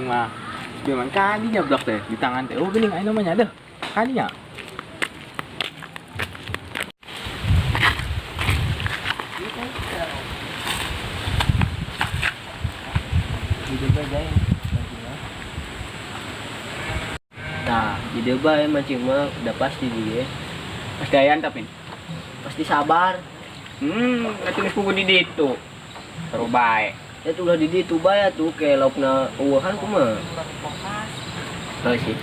aing mah. Cuman kadinya blok teh di tangan teh. Oh geuning aing namanya deh. Kadinya. Nah, di bae mancing mah udah pasti dia. Pasti ayan tapi. Pasti sabar. Atuh geus pugu di ditu. Seru bae. Ya tuh udah di ditu bae atuh ke laukna eueuhan kumaha. Heuh sih.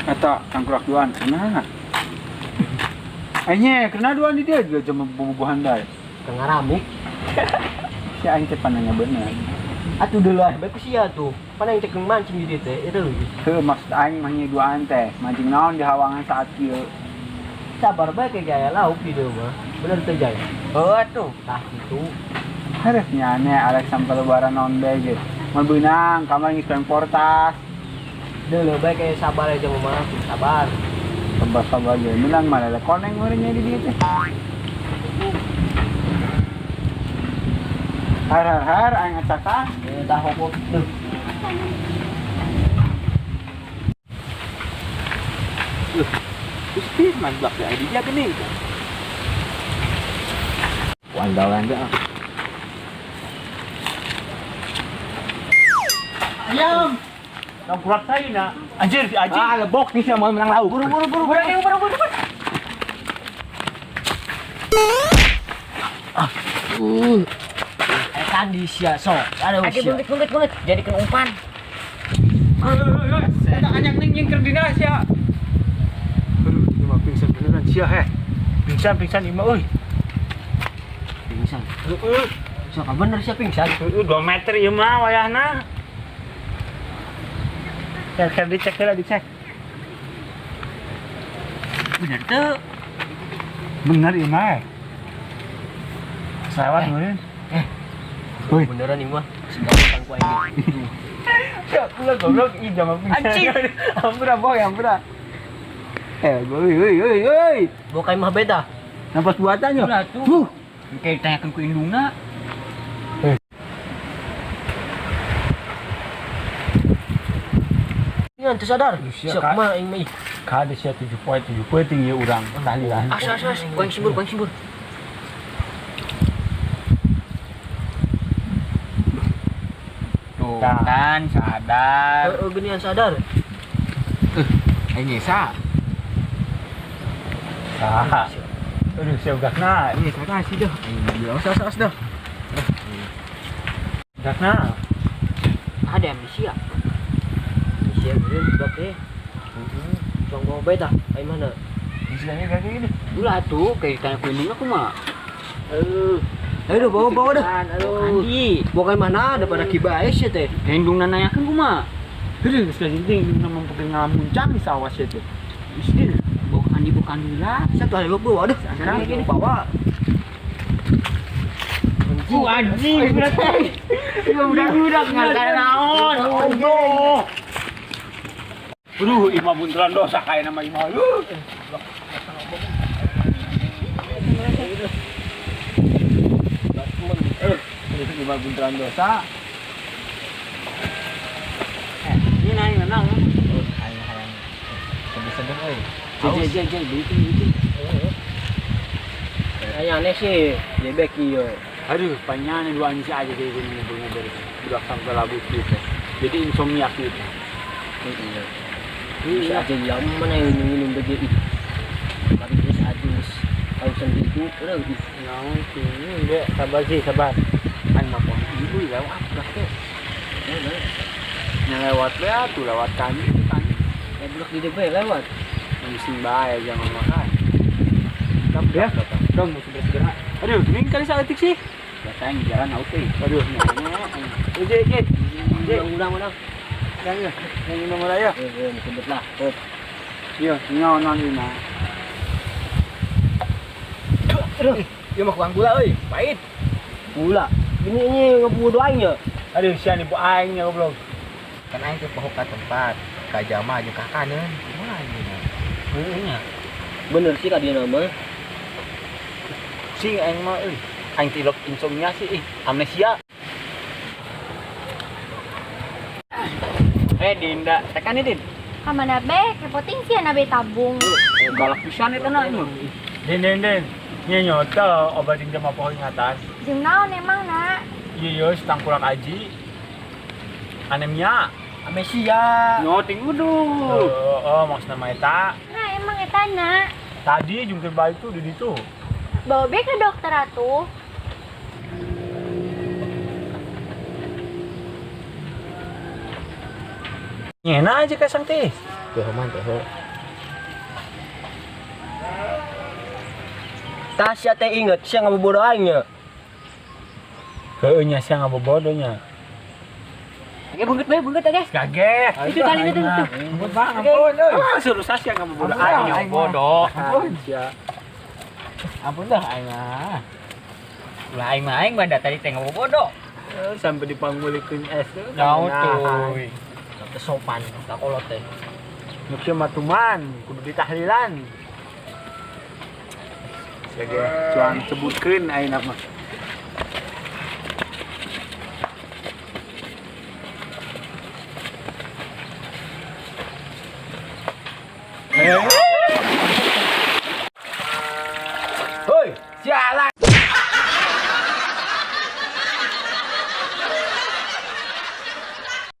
Eta tangkurak duaan kena. Aingnya kena duaan di dia juga cuma bubuhan dae. Kengaramuk. Si aing teh pananya bener. Atuh deuleu bae ku sia tuh. Pan aing teh keung mancing di dieu teh, eta leuwih. Heuh maksud aing mah nya duaan teh, mancing naon di hawangan saat kieu. Sabar bae ke gaya lauk di dieu mah. Bener teh Jay? Heuh atuh. Tah kitu. Hareuh nya aneh arek sampai lebaran naon bae ge. Mun beunang kamari geus portas. Deuleu bae ke sabar aja mah, sabar. Sabar-sabar ge menang mah lele koneng meureun nya di dieu teh. Har har har aing acakan. Tah hokok deuh. Terus Firman blok teh di dia geuning. Wandalan teh. Ayam. Tangkurak saya nak. Anjir si Aji. Ah, lebok nih mau menang lauk. Buru buru buru buru buru buru. Kandi sia sok. Ada Age usia. beungeut beungeut jadi kena umpan. Eta anyang ning jeung keur dina sia. Aduh, ieu mah pingsan beneran sia heh. Pingsan-pingsan ieu mah euy. Pingsan. Heeh. Sok bener sia pingsan. Heeh, 2 meter ieu mah wayahna. Cek dicek heula dicek. Bener teu. Bener ieu mah. Selewat meureun. Woi. Beneran ieu mah. Segampang ku aing. Ya, ulah goblok ih jama pingsan. Anjing. Ampura boy, ampura. Woi woi woi woi. Bawa ka imah beda. Napas buatan yo. Ulah tuh. Huh. Kayak ditanyakeun ku indungna. Ngan teu sadar. Sia, Sok Kak. mah aing mah ih. Kade sia 7 poe 7 poe tinggi urang tahlilan. As as as, ku aing sembur, ku aing sembur. Tuh kan sadar. Heeh, geuningan sadar. Aing nyesa. Saha. Aduh, sia gakna. Ini kakak sih dah. Aing os os os dah. Gakna. Ada amnesia. Amnesia geuning budak teh. Tong bawa bae tah, aing mana? Istilahnya kayak gini. Ulah tuh kayak ditanya ku indungna kumaha. Aduh. Aduh, bawa bawa dah. Aduh. Andi. Bawa ka mana daripada kibae sia teh. Indungna nanyakeun kumaha? Aduh, geus penting indungna mempekeun ngalamuncang di sawah sia teh. Geus deh. Bawa Andi bawa Andi lah. Satu hari bawa dah. Sekarang gini bawa. Anjing berarti. Ieu budak-budak ngan naon. Allah. Aduh, imah buntelan dosa kayak nama imah. Aduh. Imah buntelan dosa. Ini naik menang. Aing hayang sedih-sedih euy. Jai jai jai beuting beuting. Aing aneh sih, jebek ieu. Aduh, panjang dua anjing aja kayak gini ngumpul-ngumpul. Budak sampai labu gitu. Jadi insomnia gitu. Iya. Bisa aja jam mana yang minum bege ih. Tapi terus aja kausan gitu, udah ih. Naon sih, enggak sabar sih, sabar. Aing mah poho ibu lewat budak teh. Nya lewat we atuh lewat kami kan. Ya budak di DB lewat. Musim bae jangan makan. Ya, dong musim segera. Aduh, ini kali saeutik sih. Biasa yang jalan haus euy. Aduh, nya. Uje, uje. Uje, Ulang ulang. Yang ya, yang nomor ayo. Eh, sebut lah. Oh. Iya, nyonon ini mah. Aduh, ieu mah kurang gula euy, pahit. Gula. Ini ini ngebunuh aing ya. Aduh, sia nipu aing nya goblok. Kan aing teh poho ka tempat, ka jama jeung ka kaneun. Kumaha anjeunna? Heueuh nya. Bener sih ka dia nama. Sing aing mah euy. Aing tilok insomnia sih ih, amnesia. Dinda, tekan nih, Din. Ka mana be? Kepoting sih na be tabung. Galak pisan eta na ini. Din din din. Nya nyoto obat jeung jama poho ingatan. Jeung naon emang na? Iya, yo tangkurak aji. Anemia. Amesia. Nyoting uduh. Oh, maksudna mah eta. Nah, emang eta na. Tadi jungkir balik tuh di ditu. Bawa be ke dokter atuh. Nyena aja kasang teh. Teh man teh. Tah sia teh inget sia ngabobodo aing nya. Heueuh nya sia ngabobodo nya. Oke beungeut bae beungeut guys. Kaget. Itu tali itu tuh. Ampun bang, ampun euy. Ah, suruh sia ngabobodo aing Bodoh. Ampun sia. Ampun dah aing mah. Ulah aing mah aing mah da tadi teh ngabobodo. Sampai dipanggulikeun es. Nyaut tuh. Teu sopan kakolot teh. Nuk sia matuman, kudu ditahlilan. Sia ge cuang sebutkeun aing mah.